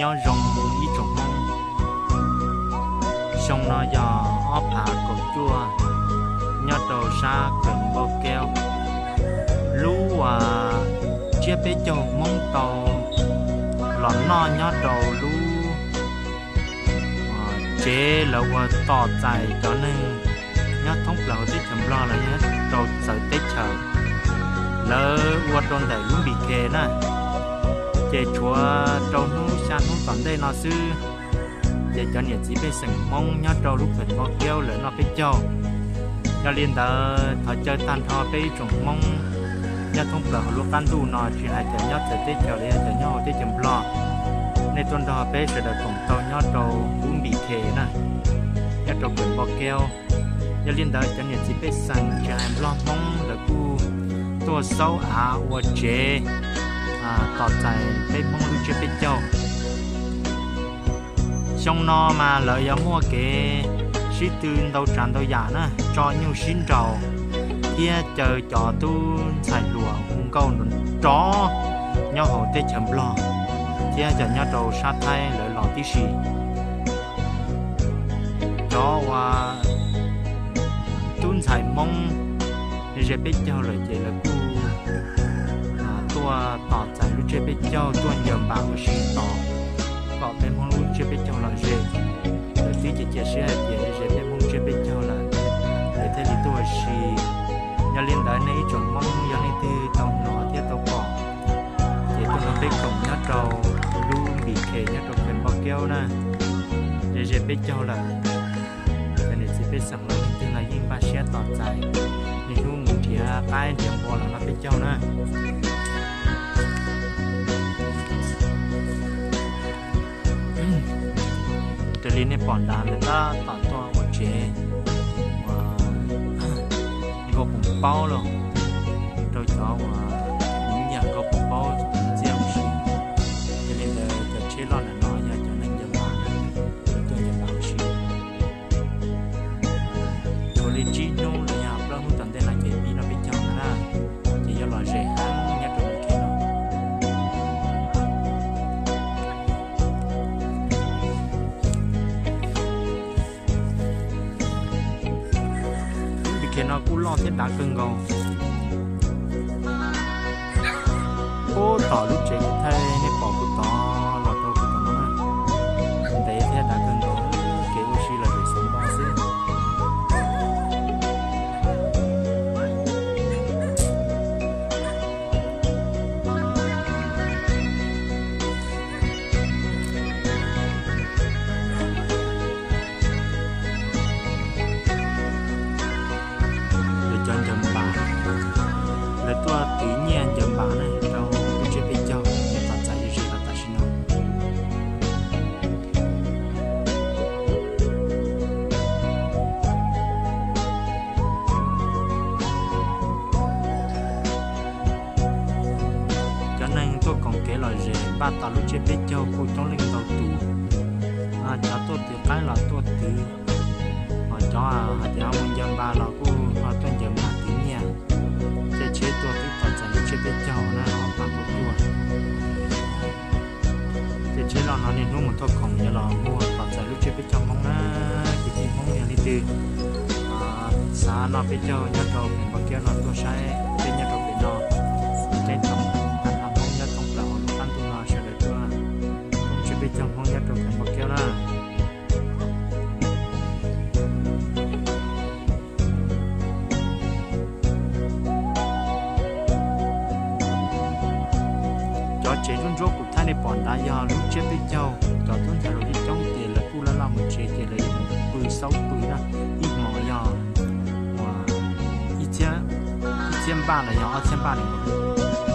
Nyob zoo ib tsoom Hmoob, xyoo no yog ob phav kaum cuaj, nyob rau sab Khuem Npauj Keub, lub uas tsiab peb caug Hmoob tau los noj nyob rau lub tsev lawv ua tos txais cov neeg nyob thoob plaws hauv teb chaws Nplog los yog nyob rau txawv teb chaws, lawv ua rau ntawm lub Npis Khes na. Ces tshuav rau hnub xya hnub tom ntej no xwb, ces cov niam txiv pej xeem Hmoob nyob rau lub Khuem Npauj Keub lawv noj peb caug. Yog li ntawd thov caw tag nrho peb ib tsoom Hmoob nyob thoob plaws hauv lub qab ntuj no, tsis hais cov nyob txawv teb chaws los yog cov nyob hauv teb chaws Nplog, nej tuaj nrog peb sawv daws koom tau nyob rau lub Npis Khes na, nyob rau Khuem Npauj Keub. Yog li ntawd cov niam txiv pej xeem tsis hais Nplog Hmoob lawv kuj tuaj xaub av ua tsev tos txais peb Hmoob lub tsiab peb caug. Xyoo no mas lawv yuav muaj kev sib tw ntau tsav ntau yam na, tso nyuj sib nraus thiab caw cov tub ntxhais hluas hu nkauj nrov nrov nyob hauv teb chaws Nplog thiab cov nyob rau sab Thaib lawv los tib si. Cov uas tub ntxhais Hmoob ze peb caug lawm ces lawv kuj tuaj tos txais lub tsiab peb caug, tuaj ncaws npas ua si tos kom peb Hmoob lub tsiab peb caug los ze. Lawv twb cia cia siab hais tias ze peb Hmoob tsiab peb caug lawm, lawv thiaj li tuaj ua si. Yog li ntawd nej ib tsoom Hmoob yog leej twg tau hnov thiab tau pom, ces tuaj nrog peb koom nyob rau lub Npis Khes nyob rau Khuem Npauj Keub na. Ze ze peb caug lawm, cov niam txiv pej xeem los leej twg los yeej npaj siab tos txais niaj hnub mus nrhiav qaib nrhiav npua los noj peb caug na. Raws li nej pom nrad lawv tab tom tuaj ua tsev uas nkauj poom paub los rau cov uas nyiam nkauj poom paub ntxiab ua si. Yog li ntawd cov tsheb loj ntawm no yog cov neeg ncaws npas, tuaj ncaws npas ua si. Tshuav li tsib hnub los yog plaub hnub tom ntej no ces pib noj peb caug no na, ces yuav lom zem heev nyob rau Npis Khes no. Lub Npis Khes no kuj loj thiab dav kawg nkaus. Puag tom lub tsev kuv thaij nej pom puag tod los rau puag tom no na, ntev thiab dav kawg nkaus, kev ua si los zem xauv npo xwb. Lawv cov ncaws npas, lawv tuaj twv nyiaj ncaws npas na rau lub tsiab peb caug, nyiaj tos txais ze ze los tam sim no. Cov neeg tuaj koom kev lom zem npaj tos lub tsiab peb caug kuj coob leej ntau tus. Cov tuaj twv qaib los tuaj twv, ho cov hais tias ho mus ncaws npas los kuj ho tuaj ncaws npas twv nyiaj. Caij tsheb tuaj twb tos txais lub tsiab peb caug na, ob phav kaum cuaj. Ces tsheb loj no niaj hnub mus thauj khoom yuav los muag tos txais lub tsiab peb caug Hmoob na. Kwv tij Hmoob yog leej twg xav noj peb caug nyob rau pem Npauj Keub no tuaj saib peb nyob rau pem no. Ceeb toom tag nrho Hmoob nyob thoob plaws hauv lub qab ntuj no sawv daws tuaj noj tsiab peb caug Hmoob nyob rau pem Npauj Keub na. Cov tsev ntsuab ntsuab kuv thaij nej pom nrad yog lub tsiab peb caug, cov tub ntxhais hluas coob coob ces lawv kuj laj laj mus tsev ces lawv yuav mus pw xaub pw na, ib hmos yog ib txhiab npaj los yog ob txhiab npaj li nkaus.